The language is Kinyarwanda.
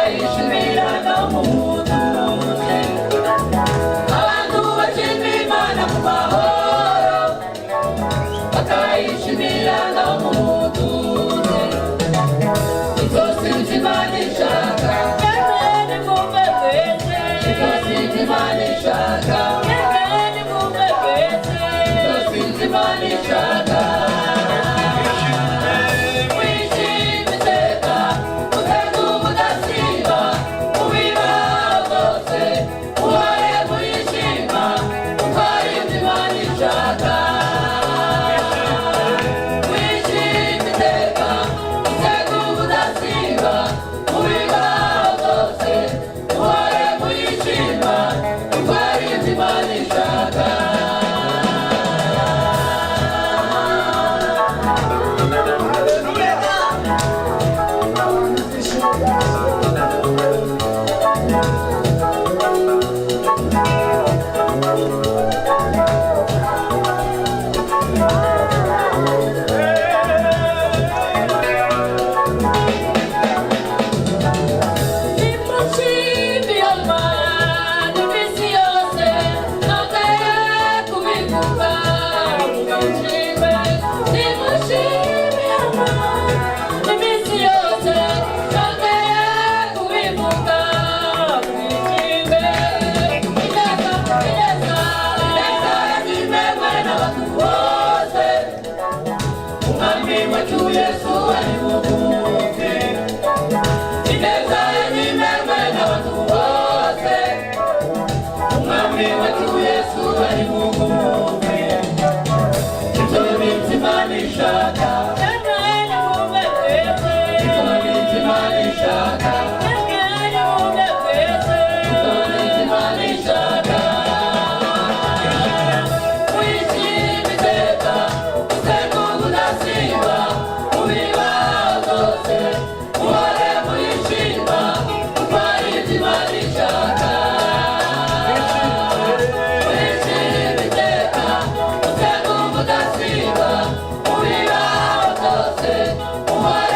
Bakayishimira no mu mutuze. Abantu bashima Imana mu mahoro, bakayishimira no mu mutuze. Ibyo si byo Imana ishaka. Ibyo si byo Imana ishaka. Ibyo si byo Imana ishaka. Wishime iteka, usenge ubudasiba, mu bibaho byose, uhore wishima, kuko ari byo Imana ishaka. Wishime iteka, usenge ubudasiba, mu bibaho byose, uhore wishima, kuko ari byo Imana ishaka. Umwami wacu Yesu ari bugufi. Ineza yemerwe n'abantu bose. Umwami wacu Yesu ari bugufi. Ibyo ni byo Imana ishaka. Ibyo ni byo Imana ishaka. Ibyo ni byo Imana ishaka. Wishime iteka, usenge ubudasiba, mu bibaho byose, uhore wishima, kuko ari byo Imana ishaka. Wishime iteka, usenge ubudasiba, mu bibaho byose, uhore